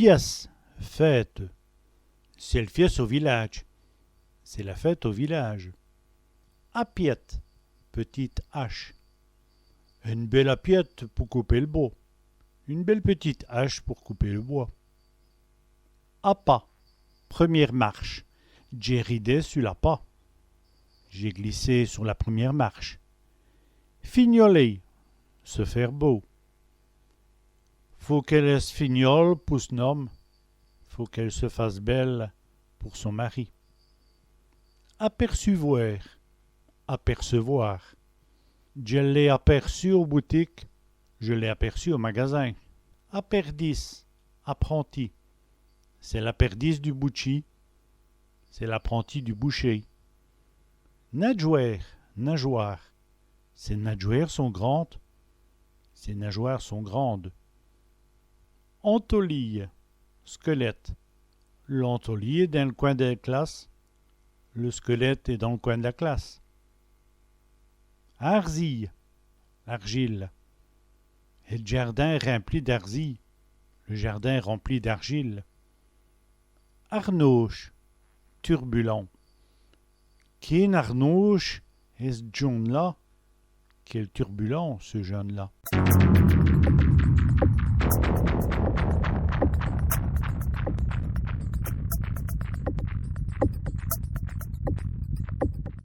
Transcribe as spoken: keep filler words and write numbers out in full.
Pièsse, fête. C'èst l' fièsse au vilâdje. C'est la fête au village. Apiète, petite hache. Ène bèle apiète pou couper l' bos. Une belle petite hache pour couper le bois. Apa, première marche. Dj'é ridè su l'apa. J'ai glissé sur la première marche. Fignoler, se faire beau. Faut qu'èle ès' fignole pou s'n-ome. Faut qu'elle se fasse belle pour son mari. Apèrçuvwêr, apercevoir. Dji l'é apèrçu au boutike. Je l'ai aperçu au magasin. Apèrdis, apprenti. C'èst l'apèrdis du boutchî. C'est l'apprenti du boucher. Nadjwêre, nageoire. Sès nadjwêres sont grandes. Ses nageoires sont grandes. Antolîye, squelette. L'antolîye èst dins l' cwin dèl classe. Le squelette est dans le coin de la classe. Arzîye, argile. Èl djardin rimpli d'arzîye. Le jardin rempli d'argile. Arnôche, turbulent. Qué arnôche, ès' djon.ne-là. Quel turbulent, ce jeune-là.